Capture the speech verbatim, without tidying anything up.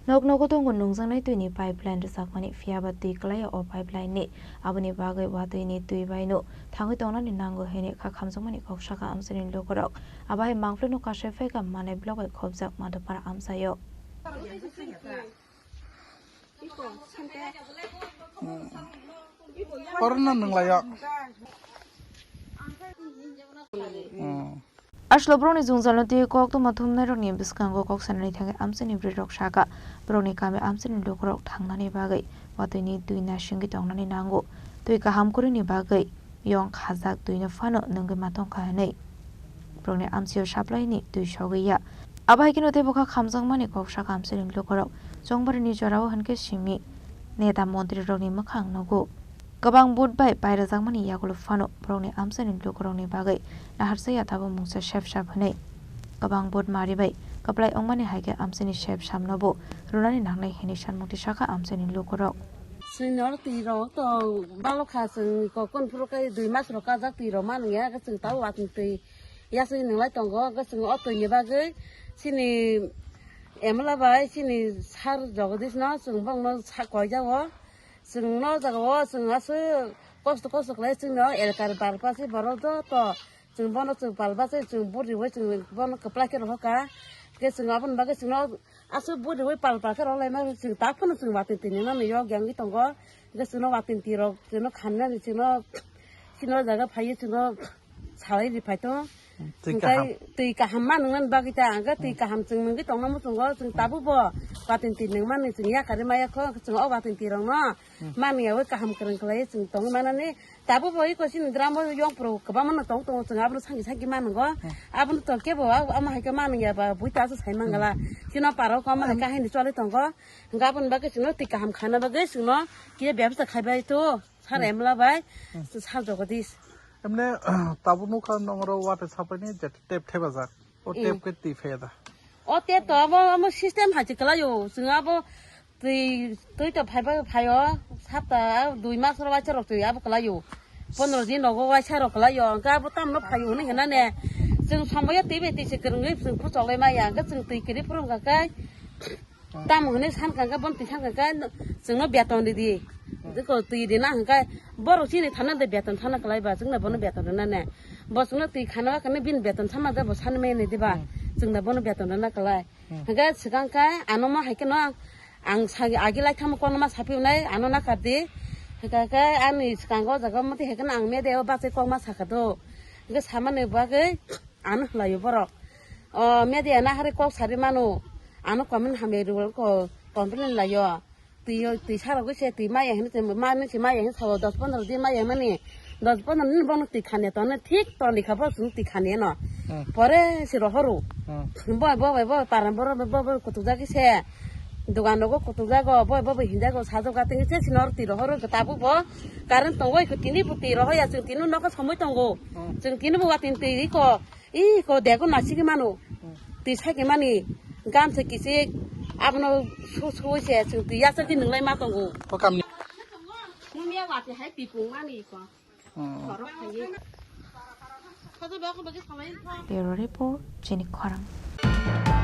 Nok nogo tongo nungjaknai twini pipeline rwjakmani, phiyaba twi kwlaiya o pipeline ni. Aboni bagwi watwini twi baino thangwi tongnani nango hwnwi kha khamjakmani kok saka amchaini lukurok. Abo hai mangphlwino kasai phaikha Manai block bai khopjak Madhupara amchaio. Oro no nung lai o. Hmm. Aswk borokni jwngjalno twiwi koktwma thumnairokni bwskango kok sanani thangwi amchaini bwrwirok sakha, borokni kami amchaini lukurok thangnani bagwi watwini twi nasingwi tongnani nango. Twi kaham kwrwini bagwi yong khajak twino phano nungwi ma tongkha hwnwi borokni amchaio supply ni twi sogwi ya. Abo hai kheno teibo kha khamjakmani kok sakha amchaini lukurok. Chongbarini jorao hwnkhe simi neta montrirokni mwkhang nugo. Kwbang vote bai pairajakmani yagulo phano borokni amchaini lukurokni bagwi naharsa ya tabuk mungsa sep sap hwnwi. Kwbang vote mari bai kwplai wngmani hai khe amchaini sep sapnobo rwnani nangnai hwnwi sanmungti sakha amchaini lukurok. Chwng oro twi rok tong balok kha, chwng kokon phuru khe dui mas rok kajak twi rok manwi ya, chwng tabuk watwng twi yaswi nwnglai tongo, hwnkhe chwng o twini bagwi chini M L A bai chini sir Jagadish no chwng bongno sa-, koijao. Chwng no jaga o chwng aswk kosto kosto khlai chwngno elkar barpa se borok joto chwng bono chwng palba se chwng buri bai chwng bono kwplai khe rohor kha. Hwnkhe chwng aboni bagwi chwngno aswk buri bai pal pal khe rohor laima chwng ta phano chwng watwng twi nwngnani yok yang tongo. Hwnkhe chwngno watwng twi rok chwngno khamnani chwngno chini o jaga phaiwi chwngno salai ri phai tongo. Twi kaham. Hwnkhe twi kaham ma nwngnani bagwi ta, hwnkhe twi kaham chwng nungwi tongma muchungo, chwng tabukbo watwng twi nungmani chwng yakarwi maya kho, chwng o watwng twi rokno manwi yaui kaham kwrwng khlaiwi chwng tongwi manani. Tabukbo iko chini gram o yong phuru kwbangma no tong tongo, chwng abono sanki sanki ma nwngo. Abono to kebo a-, omo hai khe ma nwngyaba buita aswk sai mangala. Chini o parao khe omo hai khe haino choli tongo. Hwnkhe aboni bagwi chwngno twi kaham khana bagwi chwngno kisa bebasta khaibai to. Sir M L A bai, Sir Jagadish. Emne, tabuk nukha nongro water supply ni je tap thepajak. O tap khe twi phaiya da? O tap to abo, abo system hai se kwlaio. Chwng abo twi, twi to phaiba phaio. Sapta dui mas ro waisa rok twi abo kwlaio. Pondro din rogo waisa rok kwlaio. Hwnkhe abo tamno phaio hwnwi hwnna ne. Chwng somoyo twi bai twi se kwrwngwi chwng phuchok lai maya. Hwnkhe chwng twi kwrwi phuru hwnkha khe Tamo hwnwi san kha khe, bono twi san kha khe, chwngno beton ridi. Diko twi rina hwnkhe, borok chini thana de beton thana kwlai ba, chwngno bono beton rina ne. Bo chwngno twi khana ba khani bini beton sama de bo sani maya ni diba. Chwngno bono beton rina kwlai. Hwnkhe swkang khe ano ma hai kheno ang sagi agi lai thamo kono ma sapi unai ano nakar di. Hwnkhe khe ani swkango o jaga mati hai kheno ang media o bachai kok ma sakha do. Hwnkhe samani bagwi Ano hwlaio borok. O media na hari kok sari mano. Ano comment hamya rwgo ko complain laio. Twi, twi sarogwi se twi maya hwnwi twi mani se maya hwnwi sao dos pondro din maya mani. Dos pondro din bono twi khani tono thik toni kha bo chwng twi khani no. Pore se rohoro. Bo, bo, bo, bo, paran boro, bo, bo, kutuk jagwi se. Dogan rogo kutuk jago, bo, bo, bo, hinjago, sajok gatwi se sinor twi rohoro tabuk bo. Current tongo iko tini bo twi rohoya chwng tini nokho somoi tongo. Chwng tini bo watini twi iko. Ih, ko dego nasigi mano. Twi sagi mani gamsa kisik abono su su se chwng twi yasagwi nwnglai ma tongo. O kamni. Mumia wati hai tipung mani ko. Khorok hai. Bureau Report, Chini Khorang.